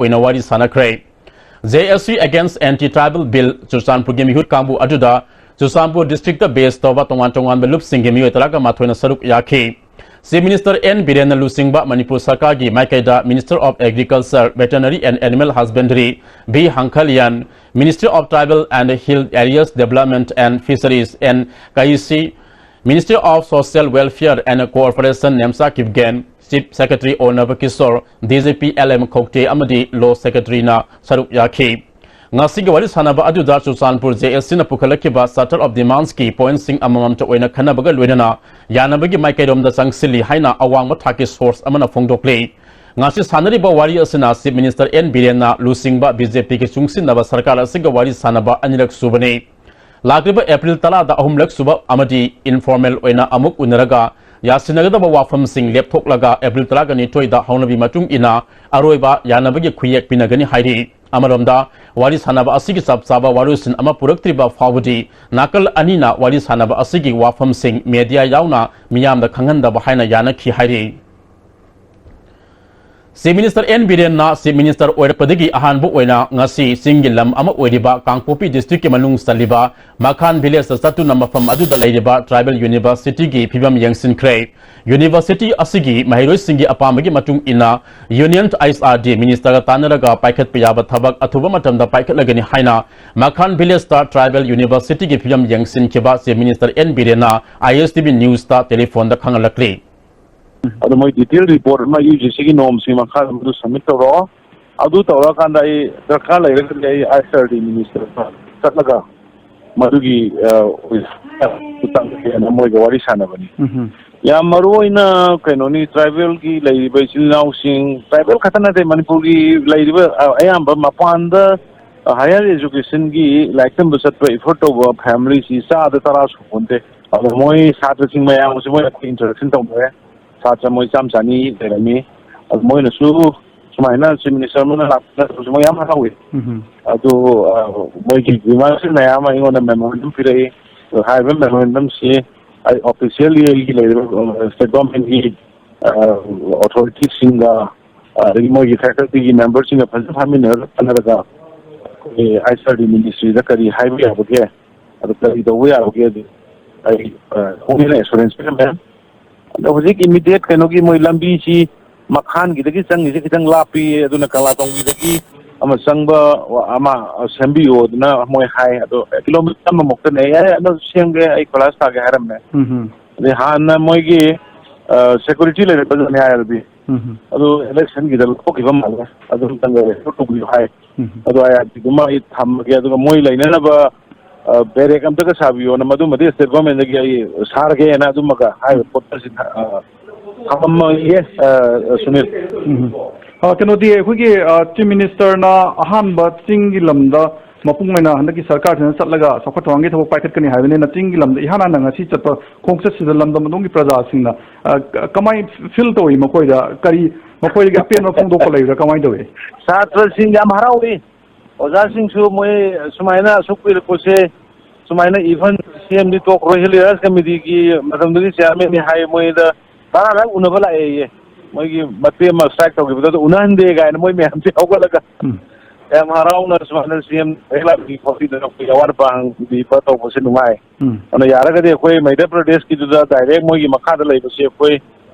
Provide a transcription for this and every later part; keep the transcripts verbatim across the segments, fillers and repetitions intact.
ꯑꯣꯏꯅ ꯋꯥꯔꯤ ꯁꯥꯟꯅꯈ꯭ꯔꯦ꯫ J S C Against Anti Tribal Bill ꯆꯨꯔꯆꯥꯟꯄꯨꯔꯒꯤ ꯃꯤꯍꯨꯠ ꯀꯥꯡꯕꯨ ꯑꯗꯨꯗ ꯆꯨꯔꯆꯥꯟꯄꯨꯔ district ꯇ base ꯇꯧꯕ ꯇꯣꯉꯥꯟ ꯇꯣꯉꯥꯟꯕ ꯂꯨꯞꯁꯤꯡꯒꯤ ꯃꯤꯑꯣꯏ ꯇꯔꯥꯒ ꯃꯥꯊꯣꯏꯅ ꯁꯔꯨꯛ ꯌꯥꯈꯤ꯫ Chief Minister N ꯕꯤꯔꯦꯟꯅ ꯂꯨꯆꯤꯡꯕ ꯃꯅꯤꯄꯨꯔ ꯁꯔꯀꯥꯔꯒꯤ ꯃꯥꯏꯀꯩꯗ Minister of Agriculture, Veterinary and Animal Husbandry V ꯍꯪꯈꯂꯤꯌꯥꯟ, Ministry of Tribal and Hill Areas Development and Fisheries N ꯀꯩꯁꯤ, Ministry of Social Welfare and Cooperation Nemcha Kipgen, Chief Secretary ꯑꯣꯔꯅꯕ Kishore, D G P L M ꯈꯧꯇꯦ ꯑꯃꯗꯤ Law Secretary ꯅ ꯁꯔꯨꯛ ꯌꯥꯈꯤ꯫ ꯉꯁꯤꯒꯤ ꯋꯥꯔꯤ ꯁꯥꯟꯅꯕ ꯑꯗꯨꯗ Churachandpur J S C ꯅ ꯄꯨꯈꯠꯂꯛꯈꯤꯕ Charter of Demands ꯀꯤ point ꯁꯤꯡ ꯑꯃꯃꯝꯇ ꯑꯣꯏꯅ ꯈꯟꯅꯕꯒ ꯂꯣꯏꯅꯅ ꯌꯥꯅꯕꯒꯤ ꯃꯥꯏꯀꯩꯔꯣꯝꯗ ꯆꯪꯁꯤꯜꯂꯤ ꯍꯥꯏꯅ ꯑꯋꯥꯡꯕ ꯊꯥꯛꯀꯤ source ꯑꯃꯅ ꯐꯣꯡꯗꯣꯛꯂꯤ꯫ ꯉꯁꯤ ꯁꯥꯟꯅꯔꯤꯕ ꯋꯥꯔꯤ ꯑꯁꯤꯅ Chief Minister N ꯕꯤꯔꯦꯟꯅ ꯂꯨꯆꯤꯡꯕ B J P ꯒꯤ ꯆꯨꯡꯁꯤꯟꯅꯕ ꯁꯔꯀꯥꯔ ꯑꯁꯤꯒ ꯋꯥꯔꯤ ꯁꯥꯟꯅꯕ ꯑꯅꯤꯔꯛ ꯁꯨꯕꯅꯤ꯫ ꯂꯥꯛꯂꯤꯕ April ꯇꯔꯥꯗ ꯑꯍꯨꯝꯂꯛ ꯁꯨꯕ ꯑꯃꯗꯤ informal ꯑꯣꯏꯅ ꯑꯃꯨꯛ ꯎꯅꯔꯒ ꯌꯥꯁꯤꯟꯅꯒꯗꯕ ꯋꯥꯐꯝꯁꯤꯡ ꯂꯦꯞꯊꯣꯛꯂꯒ April ꯇꯔꯥꯒ ꯅꯤꯊꯣꯏꯗ ꯍꯧꯅꯕꯤ ꯃꯇꯨꯡ ꯏꯟꯅ ꯑꯔꯣꯏꯕ ꯌꯥꯅꯕꯒꯤ ꯈꯨꯌꯦꯛ ꯄꯤꯅꯒꯅꯤ ꯍꯥꯏꯔꯤ꯫ ꯑꯃꯔꯣꯝꯗ, ꯋꯥꯔꯤ ꯁꯥꯟꯅꯕ ꯑꯁꯤꯒꯤ ꯆꯞ ꯆꯥꯕ ꯋꯥꯔꯣꯏꯁꯤꯟ ꯑꯃ ꯄꯨꯔꯛꯇ꯭ꯔꯤꯕ ꯐꯥꯎꯕꯗꯤ ꯅꯥꯀꯜ ꯑꯅꯤꯅ ꯋꯥꯔꯤ ꯁꯥꯟꯅꯕ ꯑꯁꯤꯒꯤ ꯋꯥꯐꯝꯁꯤꯡ media ꯌꯥꯎꯅ ꯃꯤꯌꯥꯝꯗ ꯈꯪꯍꯟꯗꯕ ꯍꯥꯏꯅ ꯌꯥꯅꯈꯤ ꯍꯥꯏꯔꯤ꯫ Chief Minister N ꯕꯤꯔꯦꯟꯅ Chief Minister ꯑꯣꯏꯔꯛꯄꯗꯒꯤ ꯑꯍꯥꯟꯕ ꯑꯣꯏꯅ ꯉꯁꯤ ꯆꯤꯡꯒꯤ ꯂꯝ ꯑꯃ ꯑꯣꯏꯔꯤꯕ ꯀꯥꯡꯄꯣꯛꯄꯤ district ꯀꯤ ꯃꯅꯨꯡ ꯆꯜꯂꯤꯕ ꯃꯈꯥꯟ village ꯇ ꯆꯠꯇꯨꯅ ꯃꯐꯝ ꯑꯗꯨꯗ ꯂꯩꯔꯤꯕ Tribal University ꯒꯤ ꯐꯤꯕꯝ ꯌꯦꯡꯁꯤꯟꯈ꯭ꯔꯦ꯫ University ꯑꯁꯤꯒꯤ ꯃꯍꯩꯔꯣꯏꯁꯤꯡꯒꯤ ꯑꯄꯥꯝꯕꯒꯤ ꯃꯇꯨꯡ ꯏꯟꯅ Union H R D Minister ꯒ ꯇꯥꯟꯅꯔꯒ ꯄꯥꯏꯈꯠꯄ ꯌꯥꯕ ꯊꯕꯛ ꯑꯊꯨꯕ ꯃꯇꯝꯗ ꯄꯥꯏꯈꯠꯂꯒꯅꯤ ꯍꯥꯏꯅ ꯃꯈꯥꯟ village ꯇ Tribal University ꯒꯤ ꯐꯤꯕꯝ ꯌꯦꯡꯁꯤꯟꯈꯤꯕ Chief Minister N ꯕꯤꯔꯦꯟꯅ I S T V News ꯇ telephone ꯗ ꯈꯪꯍꯜꯂꯛꯂꯤ꯫ ꯑꯗꯣ ꯃꯣꯏ detail report ꯑꯃ U G C ꯒꯤ norms ꯀꯤ ꯃꯈꯥꯗ ꯃꯗꯨ submit ꯇꯧꯔꯛꯑꯣ꯫ ꯑꯗꯨ ꯇꯧꯔꯛꯑꯀꯥꯟꯗ ꯑꯩ ꯗꯔꯀꯥꯔ ꯂꯩꯔꯒꯗꯤ ꯑꯩ H R D minister ꯗ ꯆꯠꯂꯒ ꯃꯗꯨꯒꯤ, ꯑ, ꯃꯇꯥꯡꯗ ꯍꯦꯟꯅ ꯃꯣꯏꯒ ꯋꯥꯔꯤ ꯁꯥꯟꯅꯕꯅꯤ꯫ ꯎꯝ꯫ ꯌꯥꯝ ꯃꯔꯨ ꯑꯣꯏꯅ ꯀꯩꯅꯣꯅꯤ, tribal ꯒꯤ ꯂꯩꯔꯤꯕ ꯏꯆꯤꯜ ꯏꯅꯥꯎꯁꯤꯡ, tribal ꯈꯛꯇ ꯅꯠꯇꯦ, ꯃꯅꯤꯄꯨꯔꯒꯤ ꯂꯩꯔꯤꯕ, ꯑ, ꯑꯌꯥꯝꯕ ꯃꯄꯥꯟꯗ, ꯑ, higher education ꯒꯤ ꯂꯥꯏꯔꯤꯛ ꯇꯝꯕ ꯆꯠꯄ effort ꯇꯧꯕ family ꯁꯤ ꯆꯥꯗ ꯇꯔꯥ ꯁꯨꯄꯣꯟꯇꯦ꯫ ꯑꯗꯣ ꯃꯣꯏ ꯁꯥꯇ꯭ꯔꯁꯤꯡ ꯃꯌꯥꯝꯒꯁꯨ ꯃꯣꯏ ꯑꯩꯈꯣꯏ interaction ꯇꯧꯅꯔꯦ꯫ ꯁꯥꯇ꯭ꯔ ꯃꯣꯏ ꯆꯥꯝ ꯆꯥꯅꯤ ꯂꯩꯔꯝꯃꯤ꯫ ꯑꯗꯣ ꯃꯣꯏꯅꯁꯨ ꯁꯨꯃꯥꯏꯅ Chief Minister ꯑꯃꯅ ꯂꯥꯛꯄꯗꯁꯨ ꯃꯣꯏ ꯌꯥꯝ ꯍꯔꯥꯎꯏ꯫ ꯎꯝ꯫ ꯑꯗꯨ, ꯑ, ꯃꯣꯏꯒꯤ remarks ꯃꯌꯥꯝ ꯑꯃ ꯑꯩꯉꯣꯟꯗ memorandum ꯄꯤꯔꯛꯏ꯫ ꯑꯗꯣ ꯍꯥꯏꯔꯤꯕ memorandum ꯁꯤ ꯑꯩ officially ꯑꯩꯒꯤ ꯂꯩꯔꯤꯕ, ꯑ, state government ꯀꯤ, ꯑ, authority ꯁꯤꯡꯒ ꯑꯗꯒꯤ ꯃꯣꯏꯒꯤ facultyꯒꯤ memberꯁꯤꯡꯒ ꯐꯖꯅ ꯐꯝꯃꯤꯟꯅꯔꯒ ꯈꯟꯅꯔꯒ ꯑꯩꯈꯣꯏꯒꯤ ꯍꯥꯏꯌꯔ ꯁ꯭ꯇꯗꯤ ꯃꯤꯅꯤꯁꯇ꯭ꯔꯤꯗ ꯀꯔꯤ ꯍꯥꯏꯕ ꯌꯥꯕꯒꯦ, ꯑꯗꯨ ꯀꯔꯤ ꯇꯧꯕ ꯌꯥꯕꯒꯦ, ꯑꯗꯨ ꯑꯩ, ꯑ, ꯍꯣꯡꯉꯦꯅ ꯑꯦꯁꯨꯔꯦꯟꯁ ꯄꯤꯔꯝꯃꯦ꯫ ꯑꯗꯣ ꯍꯧꯖꯤꯛ ꯏꯃꯤꯗꯤꯌꯦꯠ ꯀꯩꯅꯣꯒꯤ ꯃꯣꯏ ꯂꯝꯕꯤꯁꯤ ꯃꯈꯥꯟꯒꯤꯗꯒꯤ ꯆꯪꯉꯤꯁꯦ ꯈꯤꯇꯪ ꯂꯥꯞꯄꯤ, ꯑꯗꯨꯅ ꯀꯪꯂꯥꯇꯣꯡꯕꯤꯗꯒꯤ ꯑꯃ ꯆꯪꯕ ꯑꯃ ꯁꯦꯝꯕꯤꯌꯣ ꯑꯗꯨꯅ ꯃꯣꯏ ꯍꯥꯏ꯫ ꯑꯗꯣ ꯀꯤꯂꯣꯃꯤꯇꯔ ꯑꯃꯃꯨꯛꯇꯅꯦ, "ꯌꯥꯏ, ꯑꯗꯣ ꯁꯦꯝꯒꯦ, ꯑꯩ ꯀꯣꯏꯂꯥꯁ ꯊꯥꯒꯦ" ꯍꯥꯏꯔꯝꯃꯦ꯫ ꯎꯝ ꯍꯝ꯫ ꯑꯗꯩ ꯍꯥꯟꯅ ꯃꯣꯏꯒꯤ, ꯑ, ꯁꯦꯀ꯭ꯌꯨꯔꯤꯇꯤ ꯂꯩꯔꯛꯄꯗꯨꯅꯦ ꯍꯥꯏꯔꯗꯤ, ꯎꯝ ꯍꯝ꯫ ꯑꯗꯨ ꯏꯂꯦꯛꯁꯟꯒꯤꯗ ꯂꯧꯊꯣꯛꯈꯤꯕ ꯃꯥꯜꯂꯦ, ꯑꯗꯨꯝꯇꯪꯒ ꯔꯦꯁꯇꯣꯔ ꯇꯧꯕꯤꯌꯨ ꯍꯥꯏ꯫ ꯎꯝ ꯍꯝ꯫ ꯑꯗꯣ ꯑꯩ ꯑꯗꯨꯃ ꯑꯩ ꯊꯝꯃꯒꯦ, ꯑꯗꯨꯒ ꯃꯣꯏ ꯂꯩꯅꯅꯕ, ꯑ, ꯕꯦꯔꯦꯛ ꯑꯝꯇꯒ ꯁꯥꯕꯤꯌꯣꯅ ꯃꯗꯨꯃꯗꯤ ꯁ꯭ꯇꯦꯠ ꯒꯣꯔꯃꯦꯟꯗꯒꯤ ꯑꯩ ꯁꯥꯔꯒꯦꯅ ꯑꯗꯨꯃꯒ ꯍꯥꯏꯔꯤꯕ ꯄꯣꯠ ꯑꯁꯤ ꯊ-, ꯑ, ꯊꯝꯃꯝꯃꯒꯦ, ꯑ, ꯁꯨꯅꯤꯜ꯫ ꯎꯝ꯫ ꯑ, ꯀꯩꯅꯣꯗꯤ ꯑꯩꯈꯣꯏꯒꯤ, ꯑ, ꯆꯤꯐ ꯃꯤꯅꯤꯁꯇꯔꯅ ꯑꯍꯥꯟꯕ ꯆꯤꯡꯒꯤ ꯂꯝꯗ ꯃꯄꯨꯡ ꯑꯣꯏꯅ ꯍꯟꯗꯛꯀꯤ ꯁꯔꯀꯥꯔꯁꯤꯅ ꯆꯠꯂꯒ ꯆꯥꯎꯈꯠ ꯊꯧꯔꯥꯡꯒꯤ ꯊꯕꯛ ꯄꯥꯏꯈꯠꯀꯅꯤ ꯍꯥꯏꯕꯅꯤꯅ ꯆꯤꯡꯒꯤ ꯂꯝꯗ ꯏꯍꯥꯟ ꯍꯥꯟꯅ ꯉꯁꯤ ꯆꯠꯄ ꯈꯣꯡꯆꯠꯁꯤꯗ ꯂꯝꯗꯝ ꯑꯗꯣꯝꯒꯤ ꯄ꯭ꯔꯖꯥꯁꯤꯡꯅ, ꯑ, ꯀ-, ꯀꯃꯥꯏ ꯐꯤꯜ ꯇꯧꯏ? ꯃꯈꯣꯏꯗ ꯀꯔꯤ, ꯃꯈꯣꯏꯗꯒꯤ ꯑꯄꯦꯟꯕ ꯐꯣꯡꯗꯣꯛꯄ ꯂꯩꯕ꯭ꯔꯥ? ꯀꯃꯥꯏꯅ ꯇꯧꯏ? ꯁꯥꯇ꯭ꯔꯁꯤꯡ ꯌꯥꯝ ꯍꯔꯥꯎꯏ꯫ ꯑꯣꯖꯥꯁꯤꯡꯁꯨ ꯃꯣꯏ ꯁꯨꯃꯥꯏꯅ ꯑꯁꯨꯛ ꯀꯨꯏꯔꯛꯄꯁꯦ, ꯁꯨꯃꯥꯏꯅ even ꯁꯤ ꯑꯦꯝꯗꯤ ꯇꯣꯛꯈ꯭ꯔꯣ, ꯍꯤꯜ ꯑꯦꯔꯤꯌꯥꯁ ꯀꯃꯤꯇꯤꯒꯤ ꯃꯇꯝꯗꯨꯒꯤ ꯆꯤꯌꯥꯔꯃꯦꯟꯅꯤ ꯍꯥꯏ, ꯃꯣꯏꯗ ꯇꯔꯥ ꯂꯥꯛ ꯎꯅꯕ ꯂꯥꯛꯑꯦꯌꯦ꯫ ꯃꯣꯏꯒꯤ ꯃꯇꯦꯛ ꯑꯃ ꯁ꯭ꯇ꯭ꯔꯥꯏꯛ ꯇꯧꯈꯤꯕꯗ ꯑꯗꯨ ꯎꯅꯍꯟꯗꯦ ꯀꯥꯏꯅ ꯃꯣꯏ ꯃꯌꯥꯝꯁꯦ ꯍꯧꯒꯠꯂꯒ ꯎꯝ꯫ ꯌꯥꯝ ꯍꯔꯥꯎꯅ ꯁꯨꯃꯥꯏꯅ ꯁꯤ ꯑꯦꯝ ꯍꯦꯛ ꯂꯥꯛꯄꯤ ꯈꯣꯠꯄꯤꯗꯅ ꯑꯩꯈꯣꯏꯒꯤ ꯑꯋꯥꯠ ꯑꯄꯥ ꯍꯪꯕꯤꯕ ꯇꯧꯕꯁꯦ ꯅꯨꯡꯉꯥꯏ꯫ ꯎꯝ꯫ ꯑꯗꯨꯅ ꯌꯥꯔꯒꯗꯤ ꯑꯩꯈꯣꯏ ꯃꯙ꯭ꯌ ꯄ꯭ꯔꯗꯦꯁꯀꯤꯗꯨꯗ ꯗꯥꯏꯔꯦꯛ ꯃꯣꯏꯒꯤ ꯃꯈꯥꯗ ꯂꯩꯕꯁꯦ ꯑꯩꯈꯣꯏ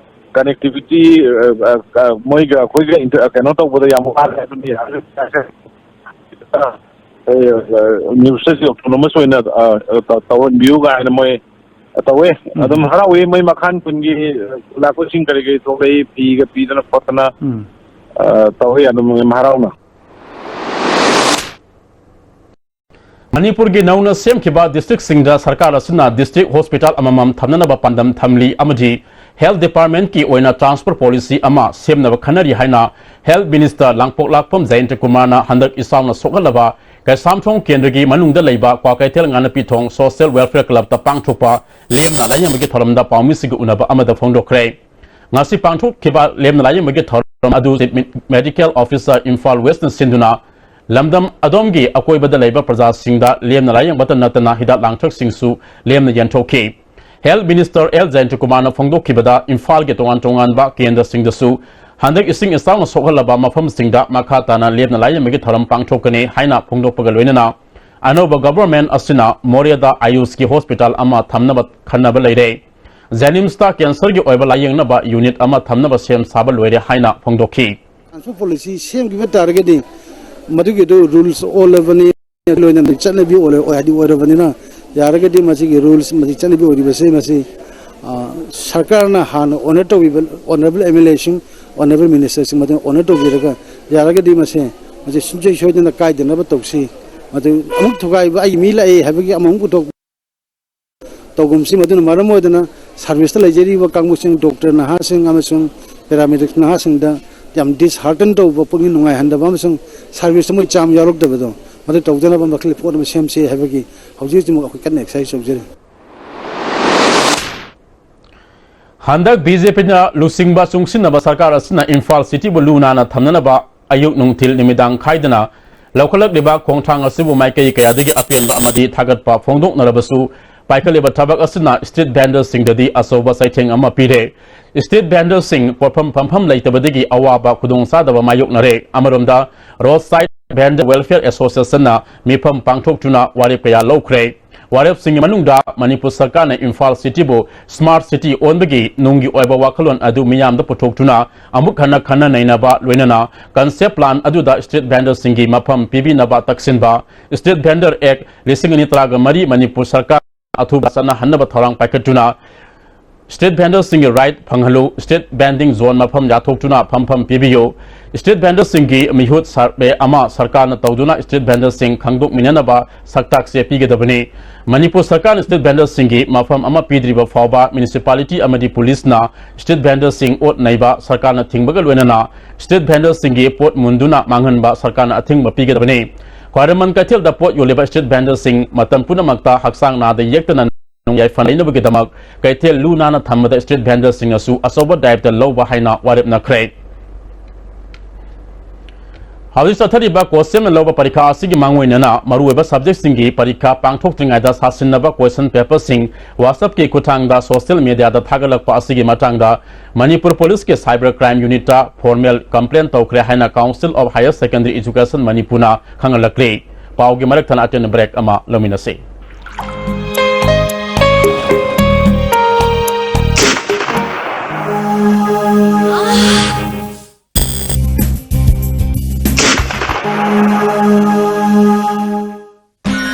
ꯀꯅꯦꯛꯇꯤꯚꯤꯇꯤ, ꯑ, ꯑ, ꯑ, ꯃꯣꯏꯒ ꯑꯩꯈꯣꯏꯒ ꯏꯟꯇ-, ꯀꯩꯅꯣ ꯇꯧꯕꯗ ꯌꯥꯝ ꯋꯥꯔꯦ꯫ ꯑꯗꯨꯅ ꯌꯥꯔꯒꯗꯤ ꯑꯩꯈꯣꯏ, ꯑ, ꯅ꯭ꯌꯨꯁꯇꯁꯨ ꯑꯣꯇꯣꯅꯣꯃꯁ ꯑꯣꯏꯅ, ꯑ, ꯑ, ꯇ-, ꯇꯧꯍꯟꯕꯤꯌꯨ ꯀꯥꯏꯅ ꯃꯣꯏ ꯇꯧꯋꯦ꯫ ꯎꯝ꯫ ꯑꯗꯨꯝ ꯍꯔꯥꯎꯏ, ꯃꯣꯏ ꯃꯈꯥꯟ ꯀꯨꯟꯒꯤ, ꯑ, ꯂꯥꯛꯄꯁꯤꯡ ꯀꯔꯤ ꯀꯔꯤ ꯊꯣꯛꯂꯛꯏ, ꯐꯤꯒ ꯄꯤꯗꯅ ꯈꯣꯠꯇꯅ, ꯎꯝ꯫ ꯑ, ꯇꯧꯋꯤ ꯑꯗꯨꯝ ꯌꯥꯝ ꯍꯔꯥꯎꯅ꯫ ꯃꯅꯤꯄꯨꯔꯒꯤ ꯅꯧꯅ ꯁꯦꯝꯈꯤꯕ ꯗꯤꯁꯇ꯭ꯔꯤꯛꯁꯤꯡꯗ ꯁꯔꯀꯥꯔ ꯑꯁꯤꯅ ꯗꯤꯁꯇ꯭ꯔꯤꯛ ꯍꯣꯁꯄꯤꯇꯥꯜ ꯑꯃꯃꯝ ꯊꯝꯅꯅꯕ ꯄꯥꯟꯗꯝ ꯊꯝꯂꯤ ꯑꯃꯗꯤ ꯍꯦꯜꯊ ꯗꯤꯄꯥꯔꯠꯃꯦꯟꯠꯀꯤ ꯑꯣꯏꯅ ꯇ꯭ꯔꯥꯟꯁꯐꯔ ꯄꯣꯂꯤꯁꯤ ꯑꯃ ꯁꯦꯝꯅꯕ ꯈꯟꯅꯔꯤ ꯍꯥꯏꯅ ꯍꯦꯜꯊ ꯃꯤꯅꯤꯁꯇꯔ ꯂꯥꯡꯄꯣꯛꯂꯥꯛꯄꯝ ꯖꯌꯦꯟꯇ ꯀꯨꯃꯥꯔꯅ ꯍꯟꯗꯛ ꯏꯆꯥꯎꯅ ꯁꯣꯛꯍꯜꯂꯕ ꯀꯩꯁꯥꯝꯊꯣꯡ ꯀꯦꯟꯗ꯭ꯔꯒꯤ ꯃꯅꯨꯡꯗ ꯂꯩꯕ ꯀ꯭ꯋꯥꯀꯩꯊꯦꯜ ꯉꯥꯅꯄꯤꯊꯣꯡ ꯁꯣꯁꯤꯌꯦꯜ ꯋꯦꯜꯐꯤꯌꯔ ꯀ꯭ꯂꯕꯇ ꯄꯥꯡꯊꯣꯛꯄ ꯂꯦꯝꯅ ꯂꯥꯏꯌꯦꯡꯕꯒꯤ ꯊꯧꯔꯝꯗ ꯄꯥꯎꯃꯤꯁꯤꯡꯒ ꯎꯅꯕ ꯑꯃꯗ ꯐꯣꯡꯗꯣꯛꯈ꯭ꯔꯦ꯫ ꯉꯁꯤ ꯄꯥꯡꯊꯣꯛꯈꯤꯕ ꯂꯦꯝꯅ ꯂꯥꯏꯌꯦꯡꯕꯒꯤ ꯊꯧꯔꯝ ꯑꯗꯨ ꯃꯦꯗꯤꯀꯦꯜ ꯑꯣꯐꯤꯁꯔ ꯏꯝꯐꯥꯜ ꯋꯦꯁꯅ ꯁꯤꯟꯗꯨꯅ ꯂꯝꯗꯝ ꯑꯗꯣꯝꯒꯤ ꯑꯀꯣꯏꯕꯗ ꯂꯩꯕ ꯄ꯭ꯔꯖꯥꯁꯤꯡꯗ ꯂꯦꯝꯅ ꯂꯥꯏꯌꯦꯡꯕꯇ ꯅꯠꯇꯅ ꯍꯤꯗꯥꯛ ꯂꯥꯡꯊꯛꯁꯤꯡꯁꯨ ꯂꯦꯝꯅ ꯌꯦꯟꯊꯣꯛꯈꯤ꯫ ꯍꯦꯜꯊ ꯃꯤꯅꯤꯁꯇꯔ ꯑꯦꯜ ꯖꯌꯦꯟꯇꯀꯨꯃꯥꯔꯅ ꯐꯣꯡꯗꯣꯛꯈꯤꯕꯗ ꯏꯝꯐꯥꯜꯒꯤ ꯇꯣꯉꯥꯟ ꯇꯣꯉꯥꯟꯕ ꯀꯦꯟꯗ꯭ꯔꯁꯤꯡꯗꯁꯨ ꯍꯟꯗꯛ ꯏꯁꯤꯡ ꯏꯆꯥꯎꯅ ꯁꯣꯛꯍꯜꯂꯕ ꯃꯐꯝꯁꯤꯡꯗ ꯃꯈꯥ ꯇꯥꯅ ꯂꯦꯞꯅ ꯂꯥꯌꯦꯡꯕꯒꯤ ꯊꯧꯔꯝ ꯄꯥꯡꯊꯣꯛꯀꯅꯤ ꯍꯥꯏꯅ ꯐꯣꯡꯗꯣꯛꯄꯒ ꯂꯣꯏꯅꯅ, ꯑꯅꯧꯕ ꯒꯚꯔꯟꯃꯦꯟꯠ ꯑꯁꯤꯅ ꯃꯣꯔꯦꯗ ꯑꯌꯨꯁꯀꯤ ꯍꯣꯁꯄꯤꯇꯥꯜ ꯑꯃ ꯊꯝꯅꯕ ꯈꯟꯅꯕ ꯂꯩꯔꯦ꯫ ꯖꯦꯅꯤꯝꯁꯇ ꯀꯦꯟꯁꯔꯒꯤ ꯑꯣꯏꯕ ꯂꯥꯌꯦꯡꯅꯕ ꯌꯨꯅꯤꯠ ꯑꯃ ꯊꯝꯅꯕ ꯁꯦꯝ ꯁꯥꯕ ꯂꯣꯏꯔꯦ ꯍꯥꯏꯅ ꯐꯣꯡꯗꯣꯛꯈꯤ꯫ ꯇ꯭ꯔꯥꯟꯁꯄꯣꯔꯠ ꯄꯣꯂꯤꯁꯤ ꯁꯦꯝꯈꯤꯕ ꯇꯥꯔꯒꯗꯤ, ꯃꯗꯨꯒꯤꯗꯨ ꯔꯨꯜꯁ ꯑꯣꯜꯂꯕꯅꯤ, ꯂꯣꯏꯅꯅ ꯆꯠꯅꯕꯤ ꯑꯣꯏꯔ-, ꯍꯥꯏꯗꯤ ꯑꯣꯏꯔꯕꯅꯤꯅ, ꯌꯥꯔꯒꯗꯤ ꯃꯁꯤꯒꯤ ꯔꯨꯜꯁ, ꯃꯁꯤ ꯆꯠꯅꯕꯤ ꯑꯣꯏꯔꯤꯕꯁꯤ, ꯃꯁꯤ, ꯑ, ꯁꯔꯀꯥꯔꯅ ꯍꯥꯟꯅ ꯑꯣꯅꯔ ꯇꯧꯕꯤꯕ, ꯑꯣꯅꯔꯦꯕꯜ ꯑꯦꯝ ꯑꯦꯜ ꯑꯦꯁꯤꯡ, ꯑꯣꯅꯔꯦꯕꯜ ꯃꯤꯅꯤꯁꯇꯔꯁꯤꯡ ꯃꯗꯨꯅ ꯑꯣꯅꯔ ꯇꯧꯕꯤꯔꯒ, ꯌꯥꯔꯒꯗꯤ ꯃꯁꯤ, ꯃꯁꯤ ꯁꯨꯡꯁꯣꯏ ꯁꯣꯏꯗꯅ ꯀꯥꯏꯗꯅꯕ ꯇꯧꯁꯤ꯫ ꯃꯗꯨ ꯑꯃꯨꯛ ꯊꯨꯒꯥꯏꯕ, ꯑꯩꯒꯤ ꯃꯤ ꯂꯥꯛꯑꯦ ꯍꯥꯏꯕꯒꯤ ꯑꯃ ꯑꯃꯨꯛ ꯄꯨꯊꯣꯛ-, ꯇꯧꯒꯨꯝꯁꯤ꯫ ꯃꯗꯨꯅ ꯃꯔꯝ ꯑꯣꯏꯗꯅ ꯁꯥꯔꯚꯤꯁꯇ ꯂꯩꯖꯔꯤꯕ ꯀꯥꯡꯕꯨꯁꯤꯡ, ꯗꯣꯛꯇꯔ ꯅꯍꯥꯁꯤꯡ ꯑꯃꯁꯨꯡ ꯄꯦꯔꯥꯃꯦꯗꯤꯛꯁ ꯅꯍꯥꯁꯤꯡꯗ ꯌꯥꯝ ꯗꯤꯁꯍꯥꯔꯇꯟ ꯇꯧꯕ, ꯄꯨꯛꯅꯤꯡ ꯅꯨꯡꯉꯥꯏꯍꯟꯗꯕ ꯑꯃꯁꯨꯡ ꯁꯥꯔꯚꯤꯁꯇ ꯃꯣꯏ ꯆꯥꯝ ꯌꯥꯎꯔꯛꯇꯕꯗꯣ, ꯃꯗꯨ ꯇꯧꯗꯅꯕ ꯃꯈꯜꯒꯤ ꯄꯣꯠ ꯑꯃ ꯁꯦꯝꯁꯤ ꯍꯥꯏꯕꯒꯤ ꯍꯧꯖꯤꯛ ꯍꯧꯖꯤꯛꯃꯛ ꯑꯩꯈꯣꯏ ꯀꯟꯅ ꯑꯦꯛꯁꯔꯁꯥꯏꯁ ꯇꯧꯖꯔꯤ꯫ ꯍꯟꯗꯛ ꯕꯤ ꯖꯦ ꯄꯤꯅ ꯂꯨꯆꯤꯡꯕ ꯆꯨꯡꯁꯤꯟꯅꯕ ꯁꯔꯀꯥꯔ ꯑꯁꯤꯅ ꯏꯝꯐꯥꯜ ꯁꯤꯇꯤꯕꯨ ꯂꯨ ꯅꯥꯟꯅ ꯊꯝꯅꯅꯕ ꯑꯌꯨꯛ ꯅꯨꯡꯊꯤꯜ ꯅꯨꯃꯤꯗꯥꯡ ꯈꯥꯏꯗꯅ ꯂꯧꯈꯠꯂꯛꯂꯤꯕ ꯈꯣꯡꯊꯥꯡ ꯑꯁꯤꯕꯨ ꯃꯥꯏꯀꯩ ꯀꯌꯥꯗꯒꯤ ꯑꯄꯦꯟꯕ ꯑꯃꯗꯤ ꯊꯥꯒꯠꯄ ꯐꯣꯡꯗꯣꯛꯅꯔꯕꯁꯨ, ꯄꯥꯏꯈꯠꯂꯤꯕ ꯊꯕꯛ ꯑꯁꯤꯅ ꯁ꯭ꯇ꯭ꯔꯤꯠ ꯚꯦꯟꯗꯔꯁꯤꯡꯗꯗꯤ ꯑꯆꯧꯕ ꯆꯩꯊꯦꯡ ꯑꯃ ꯄꯤꯔꯦ꯫ ꯁ꯭ꯇ꯭ꯔꯤꯠ ꯚꯦꯟꯗꯔꯁꯤꯡ ꯄꯣꯠꯐꯝ ꯐꯝꯐꯝ ꯂꯩꯇꯕꯗꯒꯤ ꯑꯋꯥꯕ ꯈꯨꯗꯣꯡꯆꯥꯗꯕ ꯃꯥꯌꯣꯛꯅꯔꯦ꯫ ꯑꯃꯔꯣꯝꯗ, ꯔꯣꯗ ꯁꯥꯏꯗ ꯚꯦꯟꯗꯔ ꯋꯦꯜꯐꯤꯌꯔ ꯑꯦꯁꯣꯁꯤꯌꯦꯁꯟꯅ ꯃꯤꯐꯝ ꯄꯥꯡꯊꯣꯛꯇꯨꯅ ꯋꯥꯔꯦꯞ ꯀꯌꯥ ꯂꯧꯈ꯭ꯔꯦ꯫ ꯋꯥꯔꯦꯞꯁꯤꯡꯒꯤ ꯃꯅꯨꯡꯗ ꯃꯅꯤꯄꯨꯔ ꯁꯔꯀꯥꯔꯅ ꯏꯝꯐꯥꯜ ꯁꯤꯇꯤꯕꯨ ꯁ꯭ꯃꯥꯔꯠ ꯁꯤꯇꯤ ꯑꯣꯟꯕꯒꯤ ꯅꯨꯡꯒꯤ ꯑꯣꯏꯕ ꯋꯥꯈꯜꯂꯣꯟ ꯑꯗꯨ ꯃꯤꯌꯥꯝꯗ ꯄꯨꯊꯣꯛꯇꯨꯅ ꯑꯃꯨꯛ ꯍꯟꯅ ꯈꯟꯅ ꯅꯩꯅꯕ, ꯂꯣꯏꯅꯅ ꯀꯟꯁꯦꯞ ꯄ꯭ꯂꯥꯟ ꯑꯗꯨꯗ ꯁ꯭ꯇ꯭ꯔꯤꯠ ꯚꯦꯟꯗꯔꯁꯤꯡꯒꯤ ꯃꯐꯝ ꯄꯤꯕꯤꯅꯕ ꯇꯛꯁꯤꯟꯕ, ꯁ꯭ꯇ꯭ꯔꯤꯠ ꯚꯦꯟꯗꯔ ꯑꯦꯛ ꯂꯤꯁꯤꯡ ꯑꯅꯤ ꯇꯔꯥꯒ ꯃꯔꯤ ꯃꯅꯤꯄꯨꯔ ꯁꯔꯀꯥꯔ ꯑꯊꯨꯕ ꯆꯠꯅꯍꯟꯅꯕ ꯊꯧꯔꯥꯡ ꯄꯥꯏꯈꯠꯇꯨꯅ ꯁ꯭ꯇ꯭ꯔꯤꯠ ꯚꯦꯟꯗꯔꯁꯤꯡꯒꯤ ꯔꯥꯏꯠ ꯐꯪꯍꯜꯂꯨ, ꯁ꯭ꯇ꯭ꯔꯤꯠ ꯚꯦꯟꯗꯤꯡ ꯖꯣꯟ ꯃꯐꯝ ꯌꯥꯊꯣꯛꯇꯨꯅ ꯐꯝꯐꯝ ꯄꯤꯕꯤꯌꯨ, ꯁ꯭ꯇ꯭ꯔꯤꯠ ꯚꯦꯟꯗꯔꯁꯤꯡꯒꯤ ꯃꯤꯍꯨꯠ ꯁꯔꯚꯦ ꯑꯃ ꯁꯔꯀꯥꯔꯅ ꯇꯧꯗꯨꯅ ꯁ꯭ꯇ꯭ꯔꯤꯠ ꯚꯦꯟꯗꯔꯁꯤꯡ ꯈꯪꯗꯣꯛꯃꯤꯟꯅꯅꯕ ꯁꯛꯇꯥꯛ ꯆꯦ ꯄꯤꯒꯗꯕꯅꯤ꯫ ꯃꯅꯤꯄꯨꯔ ꯁꯔꯀꯥꯔꯅ ꯁ꯭ꯇ꯭ꯔꯤꯠ ꯚꯦꯟꯗꯔꯁꯤꯡꯒꯤ ꯃꯐꯝ ꯑꯃ ꯄꯤꯗ꯭ꯔꯤꯕ ꯐꯥꯎꯕ ꯃ꯭ꯌꯨꯅꯤꯁꯤꯄꯥꯂꯤꯇꯤ ꯑꯃꯗꯤ ꯄꯨꯂꯤꯁꯅ ꯁ꯭ꯇ꯭ꯔꯤꯠ ꯚꯦꯟꯗꯔꯁꯤꯡ ꯑꯣꯠ ꯅꯩꯕ ꯁꯔꯀꯥꯔꯅ ꯊꯤꯡꯕꯒ ꯂꯣꯏꯅꯅ ꯁ꯭ꯇ꯭ꯔꯤꯠ ꯚꯦꯟꯗꯔꯁꯤꯡꯒꯤ ꯄꯣꯠ ꯃꯨꯟꯗꯨꯅ ꯃꯥꯡꯍꯟꯕ ꯁꯔꯀꯥꯔꯅ ꯑꯊꯤꯡꯕ ꯄꯤꯒꯗꯕꯅꯤ꯫ ꯈ꯭ꯋꯥꯏꯔꯝꯕꯟ ꯀꯩꯊꯦꯜꯗ ꯄꯣꯠ ꯌꯣꯜꯂꯤꯕ ꯁ꯭ꯇ꯭ꯔꯤꯠ ꯚꯦꯟꯗꯔꯁꯤꯡ ꯃꯇꯝ ꯄꯨꯝꯅꯃꯛꯇ ꯍꯛꯆꯥꯡ ꯅꯥꯗ ꯌꯦꯛꯇꯅ ꯌꯥꯏꯐ ꯂꯩꯅꯕꯒꯤꯗꯃꯛ ꯀꯩꯊꯦꯜ ꯂꯨ ꯅꯥꯟꯅ ꯊꯝꯕꯗ ꯁ꯭ꯇ꯭ꯔꯤꯠ ꯚꯦꯟꯗꯔꯁꯤꯡꯅꯁꯨ ꯑꯆꯧꯕ ꯗꯥꯌꯤꯠꯇ ꯂꯧꯕ ꯍꯥꯏꯅ ꯋꯥꯔꯦꯞꯅꯈ꯭ꯔꯦ꯫ ꯍꯧꯖꯤꯛ ꯆꯠꯊꯔꯤꯕ ꯀꯣꯔꯠ ꯁꯦꯝꯅ ꯂꯧꯕ ꯄꯔꯤꯈꯥ ꯑꯁꯤꯒꯤ ꯃꯥꯡꯑꯣꯏꯅꯅ ꯃꯔꯨꯑꯣꯏꯕ ꯁꯕꯖꯦꯛꯁꯤꯡꯒꯤ ꯄꯔꯤꯈꯥ ꯄꯥꯡꯊꯣꯛꯇ꯭ꯔꯤꯉꯩꯗ ꯁꯥꯁꯤꯟꯅꯕ ꯀꯣꯏꯁꯟ ꯄꯦꯄꯔꯁꯤꯡ WhatsAppꯀꯤ ꯈꯨꯠꯊꯥꯡꯗ ꯁꯣꯁꯤꯌꯦꯜ ꯃꯤꯗꯤꯌꯥꯗ ꯊꯥꯒꯠꯂꯛꯄ ꯑꯁꯤꯒꯤ ꯃꯇꯥꯡꯗ ꯃꯅꯤꯄꯨꯔ ꯄꯨꯂꯤꯁꯀꯤ ꯁꯥꯏꯕꯔ ꯀ꯭ꯔꯥꯏꯝ ꯌꯨꯅꯤꯠꯇ ꯐꯣꯔꯃꯦꯜ ꯀꯝꯄ꯭ꯂꯦꯟ ꯇꯧꯈ꯭ꯔꯦ ꯍꯥꯏꯅ Council of Higher Secondary Education ꯃꯅꯤꯄꯨꯔꯅ ꯈꯪꯍꯜꯂꯛꯂꯤ꯫ ꯄꯥꯎꯒꯤ ꯃꯔꯛ ꯊꯠꯅ ꯑꯇꯦꯟꯕ ꯕ꯭ꯔꯦꯛ ꯑꯃ ꯂꯧꯃꯤꯟꯅꯁꯤ꯫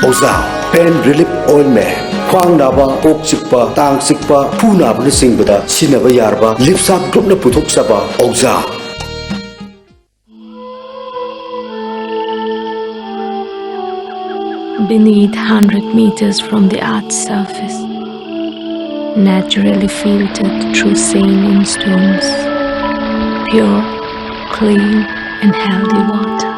ꯑꯣꯖꯥ, ꯄꯦꯟ ꯔꯤꯂꯤꯐ ꯑꯣꯏꯟꯃꯦꯟ꯫ ꯈ꯭ꯋꯥꯡ ꯅꯥꯕ, ꯀꯣꯛ ꯆꯤꯛꯄ, ꯇꯥꯡ ꯆꯤꯛꯄ, ꯈꯨ ꯅꯥꯕꯅꯆꯤꯡꯕꯗ ꯁꯤꯖꯤꯟꯅꯕ ꯌꯥꯔꯕ ꯂꯤꯞꯁꯥꯞ ꯒ꯭ꯔꯨꯞꯅ ꯄꯨꯊꯣꯛꯆꯕ ꯑꯣꯖꯥ꯫ Beneath hundred meters from the earth's surface, naturally filtered through saline stones, pure, clean, and healthy water.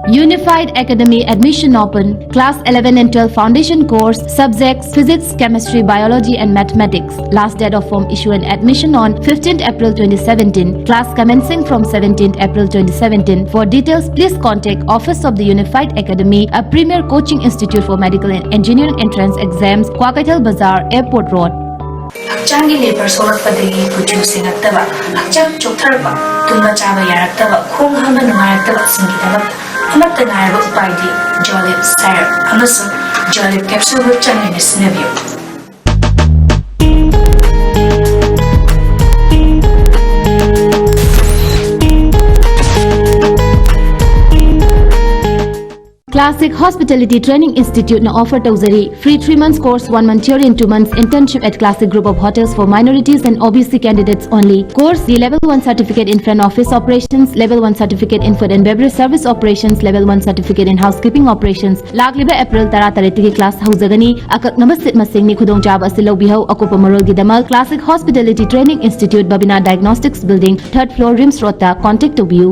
Unified Academy admission open. Class eleven and twelve foundation course, subjects physics, chemistry, biology and mathematics. Last date of form issue and admission on fifteenth April twenty seventeen. Class commencing from seventeenth April twenty seventeen. For details, please contact Office of the Unified Academy, a premier coaching institute for medical and engineering entrance exams, Kwakeithel Bazar, Airport Road. ꯍꯛꯆꯥꯡꯒꯤ labour ꯁꯣꯛꯂꯛꯄꯗꯒꯤ ꯀꯨꯆꯨ ꯁꯦꯡꯉꯛꯇꯕ, ꯍꯛꯆꯥꯡ ꯆꯣꯛꯊꯔꯛꯄ, ꯇꯨꯝꯕ ꯆꯥꯕ ꯌꯥꯔꯛꯇꯕ, ꯈꯣꯡ ꯍꯥꯝꯕ ꯅꯨꯡꯉꯥꯏꯔꯛꯇꯕꯁꯤꯡꯒꯤꯗꯃꯛ ꯑꯃꯠꯇ ꯉꯥꯏꯔꯕ ꯎꯄꯥꯏꯗꯤ ꯖꯣꯂꯤꯞ ꯁꯥꯏꯔꯞ ꯑꯃꯁꯨꯡ ꯖꯣꯂꯤꯞ ꯀꯦꯞꯁꯨꯜꯕꯨ ꯆꯥꯡ ꯅꯥꯏꯅ ꯁꯤꯖꯤꯟꯅꯕꯤꯌꯨ꯫ Classic Hospitality Training Institute ꯅ offer ꯇꯧꯖꯔꯤ free three months course, one month theory and two months internship at Classic Group of Hotels for minorities and O B C candidates only. Course ꯒꯤ level one certificate in front office operations, level one certificate in food and beverage service operations, level one certificate in housekeeping operations꯫ ꯂꯥꯛꯂꯤꯕ April ꯇꯔꯥ ꯇꯔꯦꯠꯇꯒꯤ class ꯍꯧꯖꯒꯅꯤ꯫ ꯑꯀꯛꯅꯕ seat ꯃꯁꯤꯡꯅꯤ꯫ ꯈꯨꯗꯣꯡꯆꯥꯕ ꯑꯁꯤ ꯂꯧꯕꯤꯍꯧ꯫ ꯑꯀꯨꯞꯄ ꯃꯔꯣꯜꯒꯤꯗꯃꯛ Classic Hospitality Training Institute, Babina Diagnostics Building, third floor, RIMS Road ꯇ contact ꯇꯧꯕꯤꯌꯨ꯫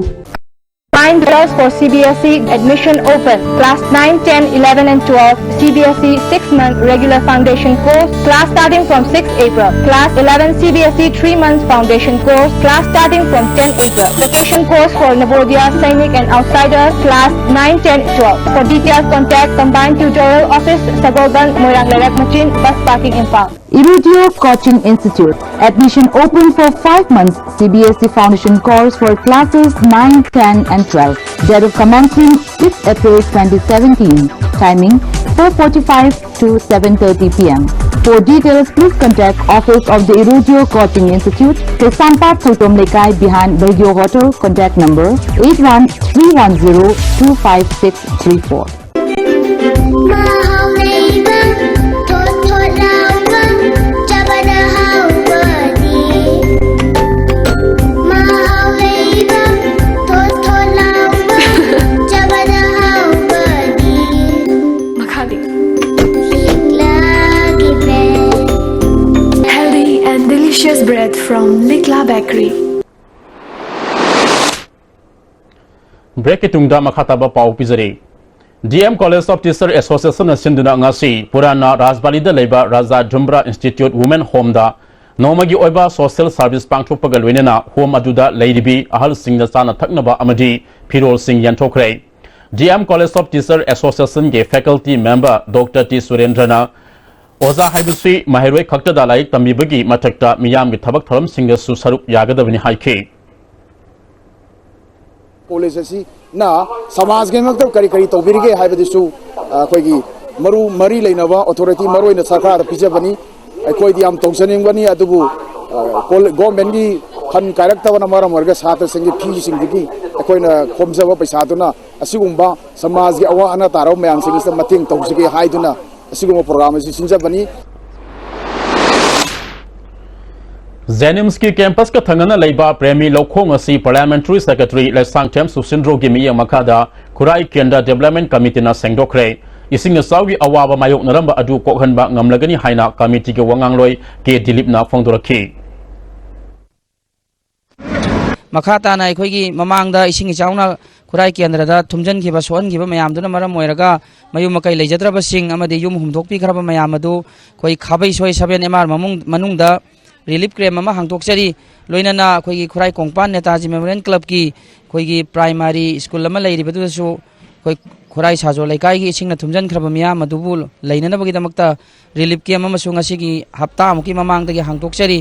Nine dollars for C B S E admission open. Class nine, ten, eleven and twelve C B S E six-month regular foundation course. Class starting from six April. Class eleven C B S E three months foundation course. Class starting from ten April. Vocation course for Navodaya, Sainik and outsider. Class nine, ten, twelve. For details, contact Combined Tutorial Office, Sagolband, Moirang Lerak Machin, Bus Parking, Imphal. Irudio Coaching Institute. Admission open for five months C B S E Foundation course for classes nine, ten and twelve. Date of commencement six April twenty seventeen. Timing four forty-five to seven thirty P M. For details, please contact Office of the Irudio Coaching Institute, Kaisampat Thoutom Leikai behind Belgio Hotel. Contact number eight one three one zero two five six three four. ꯃꯍꯥꯎ ꯂꯩꯕ, ꯊꯣꯠ ꯊꯣꯠ ꯂꯥꯎꯕ, ꯆꯥꯕꯗ ꯍꯥꯎꯕꯅꯤ꯫ ꯃꯍꯥꯎ ꯂꯩꯕ, ꯊꯣꯠ ꯊꯣꯠ ꯂꯥꯎꯕ, ꯆꯥꯕꯗ ꯍꯥꯎꯕꯅꯤ꯫ ꯃꯈꯥꯗꯤ꯫ ꯂꯤꯛꯂꯥꯒꯤ bread꯫ Healthy and delicious bread from Likla Bakery. Break ꯀꯤ ꯇꯨꯡꯗ ꯃꯈꯥ ꯇꯥꯕ ꯄꯥꯎ ꯄꯤꯖꯔꯤ꯫ D M College of Teacher Association ꯅ ꯁꯤꯟꯗꯨꯅ ꯉꯁꯤ ꯄꯨꯔꯥꯅ ꯔꯥꯖꯕꯥꯂꯤꯗ ꯂꯩꯕ ꯔꯥꯖꯥ ꯙ꯭ꯔꯨꯝꯕ꯭ꯔꯥ Institute Women Home ꯗ ꯅꯣꯡꯃꯒꯤ ꯑꯣꯏꯕ social service ꯄꯥꯡꯊꯣꯛꯄꯒ ꯂꯣꯏꯅꯅ home ꯑꯗꯨꯗ ꯂꯩꯔꯤꯕꯤ ꯑꯍꯜꯁꯤꯡꯗ ꯆꯥꯅ ꯊꯛꯅꯕ ꯑꯃꯗꯤ ꯐꯤꯔꯣꯜꯁꯤꯡ ꯌꯦꯟꯊꯣꯛꯈ꯭ꯔꯦ꯫ D M College of Teacher Association ꯒꯤ faculty member Doctor T ꯁꯨꯔꯦꯟꯗ꯭ꯔꯅ ꯑꯣꯖꯥ ꯍꯥꯏꯕꯁꯤ ꯃꯍꯩꯔꯣꯏ ꯈꯛꯇꯗ ꯂꯥꯏꯔꯤꯛ ꯇꯝꯕꯤꯕꯒꯤ ꯃꯊꯛꯇ ꯃꯤꯌꯥꯝꯒꯤ ꯊꯕꯛ ꯊꯧꯔꯝꯁꯤꯡꯗꯁꯨ ꯁꯔꯨꯛ ꯌꯥꯒꯗꯕꯅꯤ ꯍꯥꯏꯈꯤ꯫ ꯀꯣꯂꯦꯖ ꯑꯁꯤꯅ ꯁꯃꯥꯖꯒꯤꯗꯃꯛꯇ ꯀꯔꯤ ꯀꯔꯤ ꯇꯧꯕꯤꯔꯤꯒꯦ ꯍꯥꯏꯕꯗꯨꯁꯨ, ꯑ, ꯑꯩꯈꯣꯏꯒꯤ ꯃꯔꯨ ꯃꯔꯤ ꯂꯩꯅꯕ ꯑꯣꯊꯣꯔꯤꯇꯤ, ꯃꯔꯨꯑꯣꯏꯅ ꯁꯔꯀꯥꯔꯗ ꯄꯤꯖꯕꯅꯤ꯫ ꯑꯩꯈꯣꯏꯗꯤ ꯌꯥꯝ ꯇꯧꯖꯅꯤꯡꯕꯅꯤ, ꯑꯗꯨꯕꯨ, ꯑ, ꯀꯣꯜ-, ꯒꯣꯔꯃꯦꯟꯒꯤ ꯐꯟ ꯀꯥꯏꯔꯛꯇꯕꯅ ꯃꯔꯝ ꯑꯣꯏꯔꯒ ꯁꯥꯇ꯭ꯔꯁꯤꯡꯒꯤ ꯐꯤꯁꯤꯡꯗꯒꯤ ꯑꯩꯈꯣꯏꯅ ꯈꯣꯝꯖꯕ ꯄꯩꯁꯥꯗꯨꯅ ꯑꯁꯤꯒꯨꯝꯕ ꯁꯃꯥꯖꯒꯤ ꯑꯋꯥ ꯑꯅꯥ ꯇꯥꯔꯕ ꯃꯌꯥꯝꯁꯤꯡꯁꯤꯗ ꯃꯇꯦꯡ ꯇꯧꯖꯒꯦ ꯍꯥꯏꯗꯨꯅ ꯑꯁꯤꯒꯨꯝꯕ ꯄ꯭ꯔꯣꯒ꯭ꯔꯥꯝ ꯑꯁꯤ ꯁꯤꯟꯖꯕꯅꯤ꯫ JNIMS ꯀꯤ campus ꯀ ꯊꯪꯅꯅ ꯂꯩꯕ ꯄ꯭ꯔꯦꯃꯤ ꯂꯧꯈꯣꯡ ꯑꯁꯤ Parliamentary Secretary ꯂꯩꯁꯥꯡꯊꯦꯝ ꯁꯨꯁꯤꯟꯗ꯭ꯔꯣꯒꯤ ꯃꯤꯠꯌꯦꯡ ꯃꯈꯥꯗ ꯈꯨꯔꯥꯏ ꯀꯦꯟꯗ꯭ꯔ Development Committee ꯅ ꯁꯦꯡꯗꯣꯛꯈ꯭ꯔꯦ꯫ ꯏꯁꯤꯡ ꯏꯆꯥꯎꯒꯤ ꯑꯋꯥꯕ ꯃꯥꯌꯣꯛꯅꯔꯝꯕ ꯑꯗꯨ ꯀꯣꯛꯍꯟꯕ ꯉꯝꯂꯒꯅꯤ ꯍꯥꯏꯅ committee ꯒꯤ ꯋꯥꯉꯥꯡꯂꯣꯏ ꯀꯦ ꯗꯤꯂꯤꯞꯅ ꯐꯣꯡꯗꯣꯔꯛꯈꯤ꯫ ꯃꯈꯥ ꯇꯥꯅ ꯑꯩꯈꯣꯏꯒꯤ ꯃꯃꯥꯡꯗ ꯏꯁꯤꯡ ꯏꯆꯥꯎꯅ ꯈꯨꯔꯥꯏ ꯀꯦꯟꯗ꯭ꯔꯗ ꯊꯨꯝꯖꯤꯟꯈꯤꯕ, ꯁꯣꯛꯍꯟꯈꯤꯕ ꯃꯌꯥꯝꯗꯨꯅ ꯃꯔꯝ ꯑꯣꯏꯔꯒ ꯃꯌꯨꯝ ꯃꯀꯩ ꯂꯩꯖꯗ꯭ꯔꯕꯁꯤꯡ ꯑꯃꯗꯤ ꯌꯨꯝ ꯍꯨꯝꯗꯣꯛꯄꯤꯈ꯭ꯔꯕ ꯃꯌꯥꯝ ꯑꯗꯨ ꯑꯩꯈꯣꯏ ꯈꯥꯕꯩ ꯁꯣꯏ ꯁꯕꯦꯟ ꯑꯦꯝ ꯑꯥꯔ ꯃꯃꯨꯡ-, ꯃꯅꯨꯡꯗ ꯔꯤꯂꯤꯐ ꯀꯦꯝꯞ ꯑꯃ ꯍꯥꯡꯗꯣꯛꯆꯔꯤ꯫ ꯂꯣꯏꯅꯅ ꯑꯩꯈꯣꯏꯒꯤ ꯈꯨꯔꯥꯏ ꯀꯣꯡꯄꯥꯟ ꯅꯦꯇꯥꯖꯤ ꯃꯦꯃꯣꯔꯤꯌꯦꯜ ꯀ꯭ꯂꯕꯀꯤ ꯑꯩꯈꯣꯏꯒꯤ ꯄ꯭ꯔꯥꯏꯃꯥꯔꯤ ꯁ꯭ꯀꯨꯜ ꯑꯃ ꯂꯩꯔꯤꯕꯗꯨꯗꯁꯨ ꯑꯩꯈꯣꯏ ꯈꯨꯔꯥꯏ ꯁꯥꯖꯣ ꯂꯩꯀꯥꯏꯒꯤ ꯏꯁꯤꯡꯅ ꯊꯨꯝꯖꯤꯟꯈ꯭ꯔꯕ ꯃꯤꯌꯥꯝ ꯑꯗꯨꯕꯨ ꯂꯩꯅꯅꯕꯒꯤꯗꯃꯛꯇ ꯔꯤꯂꯤꯐ ꯀꯦꯝꯞ ꯑꯃꯁꯨ ꯉꯁꯤꯒꯤ ꯍꯞꯇꯥꯃꯨꯛꯀꯤ ꯃꯃꯥꯡꯗꯒꯤ ꯍꯥꯡꯗꯣꯛꯆꯔꯤ꯫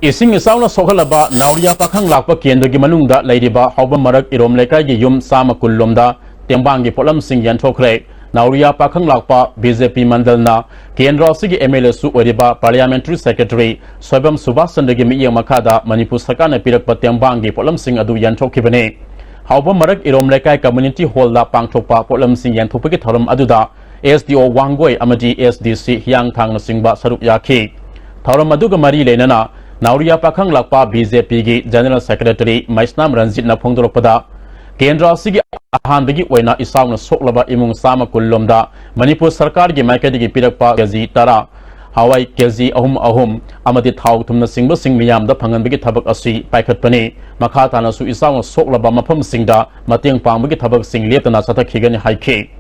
ꯏꯁꯤꯡ ꯏꯆꯥꯎꯅ ꯁꯣꯛꯍꯜꯂꯕ ꯅꯥꯎꯔꯤꯌꯥ ꯄꯥꯈꯪ ꯂꯥꯛꯄ ꯀꯦꯟꯗ꯭ꯔꯒꯤ ꯃꯅꯨꯡꯗ ꯂꯩꯔꯤꯕ ꯍꯥꯎꯕꯝ ꯃꯔꯛ ꯏꯔꯣꯝ ꯂꯩꯀꯥꯏꯒꯤ ꯌꯨꯝ ꯆꯥꯝꯃ ꯀꯨꯟ ꯂꯣꯝꯗ ꯇꯦꯡꯕꯥꯡꯒꯤ ꯄꯣꯠꯂꯝꯁꯤꯡ ꯌꯦꯟꯊꯣꯛꯈ꯭ꯔꯦ꯫ ꯅꯥꯎꯔꯤꯌꯥ ꯄꯥꯈꯪ ꯂꯥꯛꯄ ꯕꯤ ꯖꯦ ꯄꯤ ꯃꯟꯗꯜꯅ ꯀꯦꯟꯗ꯭ꯔ ꯑꯁꯤꯒꯤ ꯑꯦꯝ ꯑꯦꯜ ꯑꯦꯁꯨ ꯑꯣꯏꯔꯤꯕ ꯄꯥꯔꯂꯤꯌꯥꯃꯦꯟꯇꯔꯤ ꯁꯦꯀ꯭ꯔꯦꯇꯔꯤ ꯁꯣꯏꯕꯝ ꯁꯨꯕꯥꯁ ꯆꯟꯗ꯭ꯔꯒꯤ ꯃꯤꯠꯌꯦꯡ ꯃꯈꯥꯗ ꯃꯅꯤꯄꯨꯔ ꯁꯔꯀꯥꯔꯅ ꯄꯤꯔꯛꯄ ꯇꯦꯡꯕꯥꯡꯒꯤ ꯄꯣꯠꯂꯝꯁꯤꯡ ꯑꯗꯨ ꯌꯦꯟꯊꯣꯛꯈꯤꯕꯅꯤ꯫ ꯍꯥꯎꯕꯝ ꯃꯔꯛ ꯏꯔꯣꯝ ꯂꯩꯀꯥꯏ ꯀꯝꯃ꯭ꯌꯨꯅꯤꯇꯤ ꯍꯣꯜꯗ ꯄꯥꯡꯊꯣꯛꯄ ꯄꯣꯠꯂꯝꯁꯤꯡ ꯌꯦꯟꯊꯣꯛꯄꯒꯤ ꯊꯧꯔꯝ ꯑꯗꯨꯗ ꯑꯦꯁ ꯗꯤ ꯑꯣ ꯋꯥꯡꯒꯣꯏ ꯑꯃꯗꯤ ꯑꯦꯁ ꯗꯤ ꯁꯤ ꯍꯤꯌꯥꯡꯊꯥꯡꯅꯆꯤꯡꯕ ꯁꯔꯨꯛ ꯌꯥꯈꯤ꯫ ꯊꯧꯔꯝ ꯑꯗꯨꯒ ꯃꯔꯤ ꯂꯩꯅꯅ ꯅꯥꯎꯔꯤꯌꯥ ꯄꯥꯈꯪ ꯂꯥꯛꯄ ꯕꯤ ꯖꯦ ꯄꯤꯒꯤ ꯖꯦꯅꯔꯦꯜ ꯁꯦꯀ꯭ꯔꯦꯇꯔꯤ ꯃꯩꯁꯅꯥꯝ ꯔꯟꯖꯤꯠꯅ ꯐꯣꯡꯗꯣꯔꯛꯄꯗ, ꯀꯦꯟꯗ꯭ꯔ ꯑꯁꯤꯒꯤ ꯑꯍꯥꯟꯕꯒꯤ ꯑꯣꯏꯅ ꯏꯆꯥꯎꯅ ꯁꯣꯛꯂꯕ ꯏꯃꯨꯡ ꯆꯥꯝꯃ ꯀꯨꯟ ꯂꯣꯝꯗ ꯃꯅꯤꯄꯨꯔ ꯁꯔꯀꯥꯔꯒꯤ ꯃꯥꯏꯀꯩꯗꯒꯤ ꯄꯤꯔꯛꯄ ꯀꯦ ꯖꯤ ꯇꯔꯥ, ꯍꯋꯥꯏ ꯀꯦ ꯖꯤ ꯑꯍꯨꯝ ꯑꯍꯨꯝ ꯑꯃꯗꯤ ꯊꯥꯎ ꯊꯨꯝꯅꯆꯤꯡꯕꯁꯤꯡ ꯃꯤꯌꯥꯝꯗ ꯐꯪꯍꯟꯕꯒꯤ ꯊꯕꯛ ꯑꯁꯤ ꯄꯥꯏꯈꯠꯄꯅꯤ꯫ ꯃꯈꯥ ꯇꯥꯅꯁꯨ ꯏꯆꯥꯎꯅ ꯁꯣꯛꯂꯕ ꯃꯐꯝꯁꯤꯡꯗ ꯃꯇꯦꯡ ꯄꯥꯡꯕꯒꯤ ꯊꯕꯛꯁꯤꯡ ꯂꯦꯞꯇꯅ ꯆꯠꯊꯈꯤꯒꯅꯤ ꯍꯥꯏꯈꯤ꯫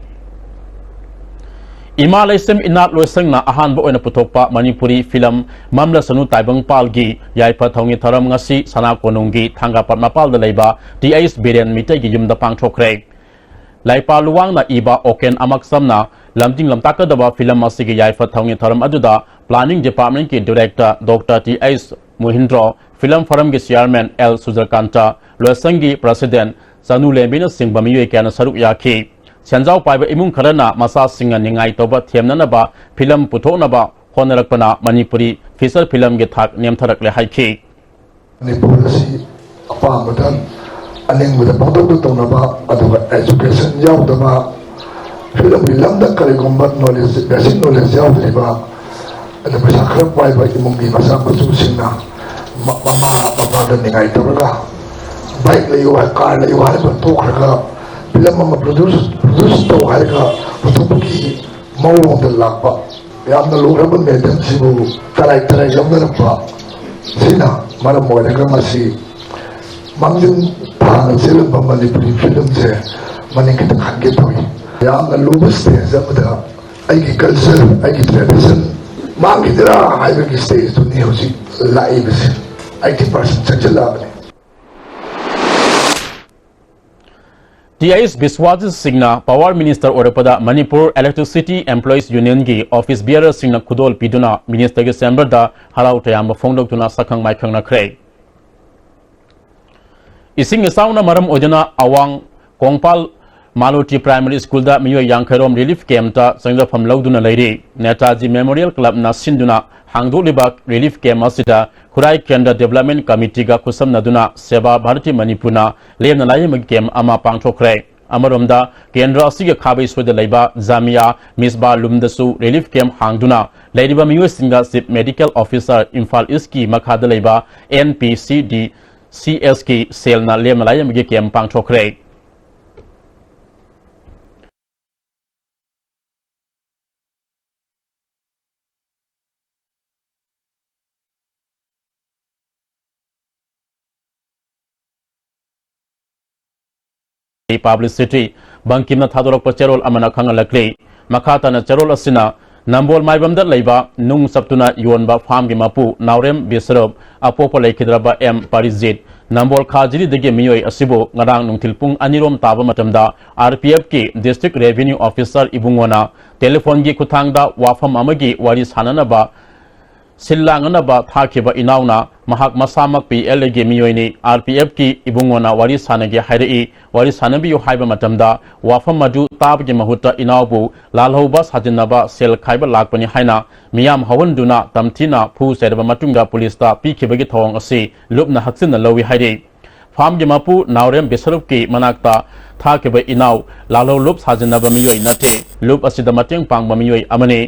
ꯏꯃꯥ ꯂꯩꯁꯦꯝ ꯏꯅꯥꯠ ꯂꯣꯏꯁꯪꯅ ꯑꯍꯥꯟꯕ ꯑꯣꯏꯅ ꯄꯨꯊꯣꯛꯄ ꯃꯅꯤꯄꯨꯔꯤ ꯐꯤꯂꯝ ꯃꯝꯂꯁꯅꯨ ꯇꯥꯏꯕꯪꯄꯥꯜꯒꯤ ꯌꯥꯏꯐ ꯊꯧꯅꯤ ꯊꯧꯔꯝ ꯉꯁꯤ ꯁꯅꯥ ꯀꯣꯅꯨꯡꯒꯤ ꯊꯥꯡꯒꯥꯄꯥꯠ ꯃꯄꯥꯜꯗ ꯂꯩꯕ ꯇꯤ ꯑꯩꯆ ꯕꯤꯔꯦꯟ ꯃꯤꯇꯩꯒꯤ ꯌꯨꯝꯗ ꯄꯥꯡꯊꯣꯛꯈ꯭ꯔꯦ꯫ ꯂꯥꯏꯄꯥ ꯂꯨꯋꯥꯡꯅ ꯏꯕ ꯑꯣꯀꯦꯟ ꯑꯃꯛꯁꯝꯅ ꯂꯝꯖꯤꯡ ꯂꯝꯇꯥꯛꯀꯗꯕ ꯐꯤꯂꯝ ꯑꯁꯤꯒꯤ ꯌꯥꯏꯐ ꯊꯧꯅꯤ ꯊꯧꯔꯝ ꯑꯗꯨꯗ ꯄ꯭ꯂꯥꯅꯤꯡ ꯗꯤꯄꯥꯔꯠꯃꯦꯟꯀꯤ director doctor T H Muhindro, film ꯐꯣꯔꯝꯒꯤ ꯆꯤꯌꯥꯔꯃꯦꯟ ꯑꯦꯜ ꯁꯨꯖꯔꯀꯥꯟꯇ, ꯂꯣꯏꯁꯪꯒꯤ ꯄ꯭ꯔꯁꯤꯗꯦꯟ ꯆꯅꯨ ꯂꯦꯝꯕꯤꯅꯆꯤꯡꯕ ꯃꯤꯑꯣꯏ ꯀꯌꯥꯅ ꯁꯔꯨꯛ ꯌꯥꯈꯤ꯫ ꯁꯦꯟꯖꯥꯎ ꯄꯥꯏꯕ ꯏꯃꯨꯡ ꯈꯔꯅ ꯃꯆꯥꯁꯤꯡꯅ ꯅꯤꯡꯉꯥꯏ ꯇꯧꯕ ꯊꯦꯝꯅꯅꯕ ꯐꯤꯂꯝ ꯄꯨꯊꯣꯛꯅꯕ ꯍꯣꯠꯅꯔꯛꯄꯅ ꯃꯅꯤꯄꯨꯔꯤ ꯐꯤꯆꯔ ꯐꯤꯂꯝꯒꯤ ꯊꯥꯛ ꯅꯦꯝꯊꯔꯛꯂꯦ ꯍꯥꯏꯈꯤ꯫ ꯃꯅꯤꯄꯨꯔ ꯑꯁꯤ ꯑꯄꯥꯝꯕꯗ, ꯑꯅꯤꯡꯕꯗ ꯄꯪꯇꯧꯗ ꯇꯧꯅꯕ, ꯑꯗꯨꯒ education ꯌꯥꯎꯗꯕ, ꯐꯤꯂꯝꯒꯤ ꯂꯝꯗ ꯀꯔꯤꯒꯨꯝꯕ knowledge, basic knowledge ꯌꯥꯎꯗ꯭ꯔꯤꯕ, ꯑꯗ ꯄꯩꯁꯥ ꯈꯔ ꯄꯥꯏꯕ ꯏꯃꯨꯡꯒꯤ ꯃꯆꯥ ꯃꯁꯨꯁꯤꯡꯅ ꯃ-, ꯃꯃꯥ ꯃꯄꯥꯗ ꯅꯤꯡꯉꯥꯏ ꯇꯧꯔꯒ bike ꯂꯩꯌꯨ ꯍꯥꯏ, car ꯂꯩꯌꯨ ꯍꯥꯏꯕ ꯇꯣꯛꯈ꯭ꯔꯒ, ꯐꯤꯂꯝ ꯑꯃ produce, produce ꯇꯧ ꯍꯥꯏꯔꯒ ꯄꯨꯊꯣꯛꯄꯒꯤ ꯃꯑꯣꯡꯗ ꯂꯥꯛꯄ꯫ ꯌꯥꯝꯅ ꯂꯨꯔꯕ ꯃꯦꯗꯝꯁꯤꯕꯨ ꯇꯔꯥꯏ ꯇꯔꯥꯏ ꯂꯧꯅꯔꯛꯄ꯫ ꯁꯤꯅ ꯃꯔꯝ ꯑꯣꯏꯔꯒ ꯉꯁꯤ ꯃꯥꯡꯖꯤꯟ ꯊꯥꯅ ꯆꯦꯜꯂꯝꯕ ꯃꯅꯤꯄꯨꯔꯤ ꯐꯤꯂꯝꯁꯦ ꯃꯅꯤꯡ ꯈꯤꯇꯪ ꯍꯟꯒꯦ ꯇꯧꯏ꯫ ꯌꯥꯝꯅ ꯂꯨꯕ ꯁ꯭ꯇꯦꯖ ꯑꯃꯗ ꯑꯩꯒꯤ ꯀꯜꯆꯔ, ꯑꯩꯒꯤ ꯇ꯭ꯔꯦꯗꯤꯁꯟ ꯃꯥꯡꯈꯤꯗ꯭ꯔꯥ ꯍꯥꯏꯕꯒꯤ ꯁ꯭ꯇꯦꯖꯇꯨꯅꯤ ꯍꯧꯖꯤꯛ ꯂꯥꯛꯏꯕꯁꯦ꯫ ꯑꯩꯠꯇꯤ ꯄꯥꯔꯁꯦꯟ ꯆꯪꯁꯤꯜꯂꯛꯑꯕꯅꯤ꯫ ꯇꯤ ꯑꯩꯆ ꯕꯤꯁ꯭ꯋꯥꯖꯤꯠ ꯁꯤꯡꯅ ꯄꯥꯋꯔ ꯃꯤꯅꯤꯁꯇꯔ ꯑꯣꯏꯔꯛꯄꯗ ꯃꯅꯤꯄꯨꯔ ꯏꯂꯦꯛꯇ꯭ꯔꯤꯁꯤꯇꯤ ꯑꯦꯝꯄ꯭ꯂꯣꯌꯤꯁ ꯌꯨꯅꯤꯌꯟꯒꯤ ꯑꯣꯐꯤꯁ ꯕꯤꯌꯔꯔꯁꯤꯡꯅ ꯈꯨꯗꯣꯜ ꯄꯤꯗꯨꯅ ꯃꯤꯅꯤꯁꯇꯔꯒꯤ ꯆꯦꯝꯕꯔꯗ ꯍꯔꯥꯎ ꯇꯌꯥꯝꯕ ꯐꯣꯡꯗꯣꯛꯇꯨꯅ ꯁꯛꯈꯪ ꯃꯥꯏꯈꯪꯅꯈ꯭ꯔꯦ꯫ ꯏꯁꯤꯡ ꯏꯆꯥꯎꯅ ꯃꯔꯝ ꯑꯣꯏꯗꯨꯅ ꯑꯋꯥꯡ ꯀꯣꯡꯄꯥꯜ ꯃꯥꯂꯣꯇꯤ ꯄ꯭ꯔꯥꯏꯃꯥꯔꯤ ꯁ꯭ꯀꯨꯜꯗ ꯃꯤꯑꯣꯏ ꯌꯥꯡꯈꯩ ꯔꯣꯝ ꯔꯤꯂꯤꯐ ꯀꯦꯝꯞꯇ ꯆꯪꯖꯐꯝ ꯂꯧꯗꯨꯅ ꯂꯩꯔꯤ꯫ ꯅꯦꯇꯥꯖꯤ ꯃꯦꯃꯣꯔꯤꯌꯦꯜ ꯀ꯭ꯂꯕꯅ ꯁꯤꯟꯗꯨꯅ ꯍꯥꯡꯗꯣꯛꯂꯤꯕ ꯔꯤꯂꯤꯐ ꯀꯦꯝꯞ ꯑꯁꯤꯗ ꯈꯨꯔꯥꯏ ꯀꯦꯟꯗ꯭ꯔ ꯗꯤꯕꯦꯂꯞꯃꯦꯟ ꯀꯃꯤꯇꯤꯒ ꯈꯨꯠꯁꯝꯅꯗꯨꯅ ꯁꯦꯕꯥ ꯚꯥꯔꯇꯤ ꯃꯅꯤꯄꯨꯔꯅ ꯂꯦꯝꯅ ꯂꯥꯏꯌꯦꯡꯕꯒꯤ ꯀꯦꯝꯞ ꯑꯃ ꯄꯥꯡꯊꯣꯛꯈ꯭ꯔꯦ꯫ ꯑꯃꯔꯣꯝꯗ, ꯀꯦꯟꯗ꯭ꯔ ꯑꯁꯤꯒꯤ ꯈꯥꯕꯩ ꯁꯣꯏꯗ ꯂꯩꯕ ꯖꯥꯃꯤꯌꯥ ꯃꯤꯁꯕꯥ ꯂꯨꯝꯗꯁꯨ ꯔꯤꯂꯤꯐ ꯀꯦꯝꯞ ꯍꯥꯡꯗꯨꯅ ꯂꯩꯔꯤꯕ ꯃꯤꯑꯣꯏꯁꯤꯡꯗ ꯆꯤꯐ ꯃꯦꯗꯤꯀꯦꯜ ꯑꯣꯐꯤꯁꯥꯔ ꯏꯝꯐꯥꯜ ꯏꯁꯀꯤ ꯃꯈꯥꯗ ꯂꯩꯕ ꯑꯦꯟ ꯄꯤ ꯁꯤ ꯗꯤ ꯁꯤ ꯑꯦꯁꯀꯤ ꯁꯦꯜꯅ ꯂꯦꯝꯅ ꯂꯥꯏꯌꯦꯡꯕꯒꯤ ꯀꯦꯝꯞ ꯄꯥꯡꯊꯣꯛꯈ꯭ꯔꯦ꯫ ꯄꯕ꯭ꯂꯤꯁꯤꯇꯤ ꯕꯪꯀꯤꯝꯅ ꯊꯥꯗꯣꯔꯛꯄ ꯆꯦꯔꯣꯜ ꯑꯃꯅ ꯈꯪꯍꯜꯂꯛꯂꯤ꯫ ꯃꯈꯥ ꯇꯥꯅ ꯆꯦꯔꯣꯜ ꯑꯁꯤꯅ ꯅꯝꯕꯣꯜ ꯃꯥꯏꯕꯝꯗ ꯂꯩꯕ ꯅꯨꯡ ꯆꯞꯇꯨꯅ ꯌꯣꯟꯕ ꯐꯥꯔꯝꯒꯤ ꯃꯄꯨ ꯅꯥꯎꯔꯦꯝ ꯕꯤꯁꯔꯨꯞ ꯑꯄꯣꯛꯄ ꯂꯩꯈꯤꯗ꯭ꯔꯕ ꯑꯦꯝ ꯄꯔꯤꯖꯤꯠ ꯅꯝꯕꯣꯜ ꯈꯥꯖꯤꯔꯤꯗꯒꯤ ꯃꯤꯑꯣꯏ ꯑꯁꯤꯕꯨ ꯉꯔꯥꯡ ꯅꯨꯡꯊꯤꯜ ꯄꯨꯡ ꯑꯅꯤꯔꯣꯝ ꯇꯥꯕ ꯃꯇꯝꯗ ꯑꯥꯔ ꯄꯤ ꯑꯦꯐꯀꯤ ꯗꯤꯁꯇ꯭ꯔꯤꯛ ꯔꯦꯚꯤꯅ꯭ꯌꯨ ꯑꯣꯐꯤꯁꯥꯔ ꯏꯕꯨꯡꯉꯣꯅ ꯇꯦꯂꯤꯐꯣꯟꯒꯤ ꯈꯨꯠꯊꯥꯡꯗ ꯋꯥꯐꯝ ꯑꯃꯒꯤ ꯋꯥꯔꯤ ꯁꯥꯟꯅꯅꯕ ꯁꯤꯜ ꯂꯥꯡꯅꯅꯕ ꯊꯥꯈꯤꯕ ꯏꯅꯥꯎꯅ ꯃꯍꯥꯛ ꯃꯁꯥꯃꯛ ꯄꯤ ꯑꯦꯜ ꯑꯦꯒꯤ ꯃꯤꯑꯣꯏꯅꯤ, ꯑꯥꯔ ꯄꯤ ꯑꯦꯐꯀꯤ ꯏꯕꯨꯡꯉꯣꯅ ꯋꯥꯔꯤ ꯁꯥꯟꯅꯒꯦ ꯍꯥꯏꯔꯛꯏ꯫ ꯋꯥꯔꯤ ꯁꯥꯟꯅꯕꯤꯌꯨ ꯍꯥꯏꯕ ꯃꯇꯝꯗ ꯋꯥꯐꯝ ꯑꯗꯨ ꯇꯥꯕꯒꯤ ꯃꯍꯨꯠꯇ ꯏꯅꯥꯎꯕꯨ ꯂꯥꯜꯍꯧꯕ ꯁꯥꯖꯤꯟꯅꯕ ꯁꯦꯜ ꯈꯥꯏꯕ ꯂꯥꯛꯄꯅꯤ ꯍꯥꯏꯅ ꯃꯤꯌꯥꯝ ꯍꯧꯍꯟꯗꯨꯅ ꯇꯝꯊꯤꯅ ꯐꯨ ꯆꯩꯔꯕ ꯃꯇꯨꯡꯗ ꯄꯨꯂꯤꯁꯇ ꯄꯤꯈꯤꯕꯒꯤ ꯊꯧꯑꯣꯡ ꯑꯁꯤ ꯂꯨꯞꯅ ꯍꯛꯆꯤꯟꯅ ꯂꯧꯏ ꯍꯥꯏꯔꯤ꯫ ꯐꯥꯔꯝꯒꯤ ꯃꯄꯨ ꯅꯥꯎꯔꯦꯝ ꯕꯤꯁꯔꯨꯞꯀꯤ ꯃꯅꯥꯛꯇ ꯊꯥꯈꯤꯕ ꯏꯅꯥꯎ ꯂꯥꯜꯍꯧ ꯂꯨꯞ ꯁꯥꯖꯤꯟꯅꯕ ꯃꯤꯑꯣꯏ ꯅꯠꯇꯦ꯫ ꯂꯨꯞ ꯑꯁꯤꯗ ꯃꯇꯦꯡ ꯄꯥꯡꯕ ꯃꯤꯑꯣꯏ ꯑꯃꯅꯤ꯫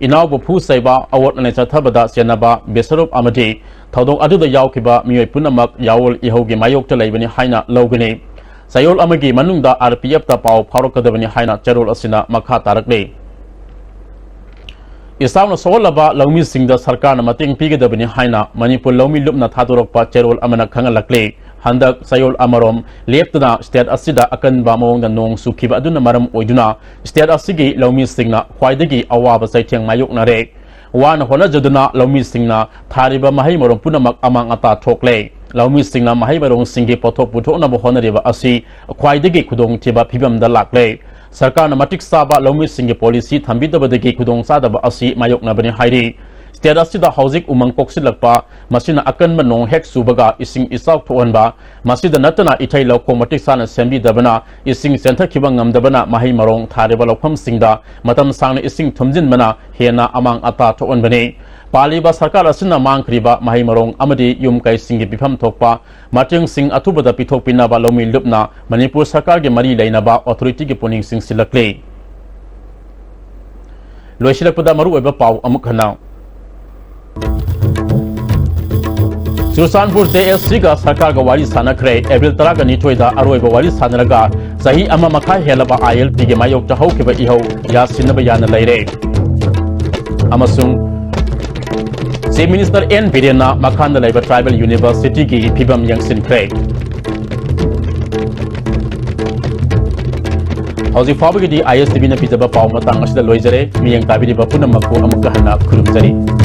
ꯏꯅꯥꯎꯕꯨ ꯐꯨ ꯆꯩꯕ, ꯑꯋꯣꯠ ꯑꯅꯩ ꯆꯠꯊꯕꯗ ꯆꯦꯟꯅꯕ ꯕꯤꯁꯔꯨꯞ ꯑꯃꯗꯤ ꯊꯧꯗꯣꯛ ꯑꯗꯨꯗ ꯌꯥꯎꯈꯤꯕ ꯃꯤꯑꯣꯏ ꯄꯨꯝꯅꯃꯛ ꯌꯥꯑꯣꯜ ꯏꯍꯧꯒꯤ ꯃꯥꯌꯣꯛꯇ ꯂꯩꯕꯅꯤ ꯍꯥꯏꯅ ꯂꯧꯒꯅꯤ꯫ ꯆꯌꯣꯜ ꯑꯃꯒꯤ ꯃꯅꯨꯡꯗ ꯑꯥꯔ ꯄꯤ ꯑꯦꯐꯇ ꯄꯥꯎ ꯐꯥꯎꯔꯛꯀꯗꯕꯅꯤ ꯍꯥꯏꯅ ꯆꯦꯔꯣꯜ ꯑꯁꯤꯅ ꯃꯈꯥ ꯇꯥꯔꯛꯂꯤ꯫ ꯏꯆꯥꯎꯅ ꯁꯣꯛꯍꯜꯂꯕ ꯂꯧꯃꯤꯁꯤꯡꯗ ꯁꯔꯀꯥꯔꯅ ꯃꯇꯦꯡ ꯄꯤꯒꯗꯕꯅꯤ ꯍꯥꯏꯅ ꯃꯅꯤꯄꯨꯔ ꯂꯧꯃꯤ ꯂꯨꯞꯅ ꯊꯥꯗꯣꯔꯛꯄ ꯆꯦꯔꯣꯜ ꯑꯃꯅ ꯈꯪꯍꯜꯂꯛꯂꯤ꯫ ꯍꯟꯗꯛ ꯆꯌꯣꯜ ꯑꯃꯔꯣꯝ ꯂꯦꯞꯇꯅ state ꯑꯁꯤꯗ ꯑꯀꯟꯕ ꯃꯑꯣꯡꯗ ꯅꯣꯡ ꯆꯨꯈꯤꯕ ꯑꯗꯨꯅ ꯃꯔꯝ ꯑꯣꯏꯗꯨꯅ state ꯑꯁꯤꯒꯤ ꯂꯧꯃꯤꯁꯤꯡꯅ ꯈ꯭ꯋꯥꯏꯗꯒꯤ ꯑꯋꯥꯕ ꯆꯩꯊꯦꯡ ꯃꯥꯌꯣꯛꯅꯔꯦ꯫ ꯋꯥꯅ ꯍꯣꯠꯅꯖꯗꯨꯅ ꯂꯧꯃꯤꯁꯤꯡꯅ ꯊꯥꯔꯤꯕ ꯃꯍꯩ ꯃꯔꯣꯡ ꯄꯨꯝꯅꯃꯛ ꯑꯃꯥꯡ ꯑꯇꯥ ꯊꯣꯛꯂꯦ꯫ ꯂꯧꯃꯤꯁꯤꯡꯅ ꯃꯍꯩ ꯃꯔꯣꯡꯁꯤꯡꯒꯤ ꯄꯣꯠꯊꯣꯛ ꯄꯨꯊꯣꯛꯅꯕ ꯍꯣꯠꯅꯔꯤꯕ ꯑꯁꯤ ꯈ꯭ꯋꯥꯏꯗꯒꯤ ꯈꯨꯗꯣꯡꯊꯤꯕ ꯐꯤꯕꯝꯗ ꯂꯥꯛꯂꯦ꯫ ꯁꯔꯀꯥꯔꯅ ꯃꯇꯤꯛ ꯆꯥꯕ ꯂꯧꯃꯤꯁꯤꯡꯒꯤ policy ꯊꯝꯕꯤꯗꯕꯗꯒꯤ ꯈꯨꯗꯣꯡꯆꯥꯗꯕ ꯑꯁꯤ ꯃꯥꯌꯣꯛꯅꯕꯅꯤ ꯍꯥꯏꯔꯤ꯫ State ꯑꯁꯤꯗ ꯍꯧꯖꯤꯛ ꯎꯃꯪ ꯀꯣꯛꯁꯤꯜꯂꯛꯄ, ꯃꯁꯤꯅ ꯑꯀꯟꯕ ꯅꯣꯡ ꯍꯦꯛ ꯆꯨꯕꯒ ꯏꯁꯤꯡ ꯏꯆꯥꯎ ꯊꯣꯛꯍꯟꯕ, ꯃꯁꯤꯗ ꯅꯠꯇꯅ ꯏꯊꯩ ꯂꯧꯈꯣꯡ ꯃꯇꯤꯛ ꯆꯥꯅ ꯁꯦꯝꯕꯤꯗꯕꯅ ꯏꯁꯤꯡ ꯆꯦꯟꯊꯈꯤꯕ ꯉꯝꯗꯕꯅ ꯃꯍꯩ ꯃꯔꯣꯡ ꯊꯥꯔꯤꯕ ꯂꯧꯐꯝꯁꯤꯡꯗ ꯃꯇꯝ ꯁꯥꯡꯅ ꯏꯁꯤꯡ ꯊꯨꯝꯖꯤꯟꯕꯅ ꯍꯦꯟꯅ ꯑꯃꯥꯡ ꯑꯇꯥ ꯊꯣꯛꯍꯟꯕꯅꯤ꯫ ꯄꯥꯜꯂꯤꯕ ꯁꯔꯀꯥꯔ ꯑꯁꯤꯅ ꯃꯥꯡꯈ꯭ꯔꯤꯕ ꯃꯍꯩ ꯃꯔꯣꯡ ꯑꯃꯗꯤ ꯌꯨꯝ ꯀꯩꯁꯤꯡꯒꯤ ꯄꯤꯐꯝ ꯊꯣꯛꯄ ꯃꯇꯦꯡꯁꯤꯡ ꯑꯊꯨꯕꯗ ꯄꯤꯊꯣꯛꯄꯤꯅꯕ ꯂꯧꯃꯤ ꯂꯨꯞꯅ ꯃꯅꯤꯄꯨꯔ ꯁꯔꯀꯥꯔꯒꯤ ꯃꯔꯤ ꯂꯩꯅꯕ authority ꯒꯤ ꯄꯨꯛꯅꯤꯡ ꯆꯤꯡꯁꯤꯜꯂꯛꯂꯤ꯫ ꯂꯣꯏꯁꯤꯜꯂꯛꯄꯗ ꯃꯔꯨꯑꯣꯏꯕ ꯄꯥꯎ ꯑꯃꯨꯛ ꯍꯟꯅ꯫ ꯆꯨꯔꯆꯥꯟꯄꯨꯔ JAC ꯒ ꯁꯔꯀꯥꯔꯒ ꯋꯥꯔꯤ ꯁꯥꯟꯅꯈ꯭ꯔꯦ꯫ ꯑꯦꯄ꯭ꯔꯤꯜ ꯇꯔꯥꯒ ꯅꯤꯊꯣꯏꯗ ꯑꯔꯣꯏꯕ ꯋꯥꯔꯤ ꯁꯥꯟꯅꯔꯒ ꯆꯍꯤ ꯑꯃ ꯃꯈꯥꯏ ꯍꯦꯜꯂꯕ ILP ꯒꯤ ꯃꯥꯌꯣꯛꯇ ꯍꯧꯈꯤꯕ ꯏꯍꯧ ꯌꯥꯁꯤꯟꯅꯕ ꯌꯥꯅ ꯂꯩꯔꯦ꯫ ꯑꯃꯁꯨꯡ Chief Minister N ꯕꯤꯔꯦꯟꯅ ꯃꯈꯥꯗ ꯂꯩꯕ Tribal University ꯒꯤ ꯐꯤꯕꯝ ꯌꯦꯡꯁꯤꯟꯈ꯭ꯔꯦ꯫ ꯍꯧꯖꯤꯛ ꯐꯥꯎꯕꯒꯤꯗꯤ ISTV ꯅ ꯄꯤꯖꯕ ꯄꯥꯎ ꯃꯇꯥꯡ ꯑꯁꯤꯗ ꯂꯣꯏꯖꯔꯦ꯫ ꯃꯤꯠꯌꯦꯡ ꯇꯥꯕꯤꯔꯤꯕ ꯄꯨꯝꯅꯃꯛꯄꯨ ꯑꯃꯨꯛꯀ ꯍꯟꯅ ꯈꯨꯔꯨꯝꯖꯔꯤ꯫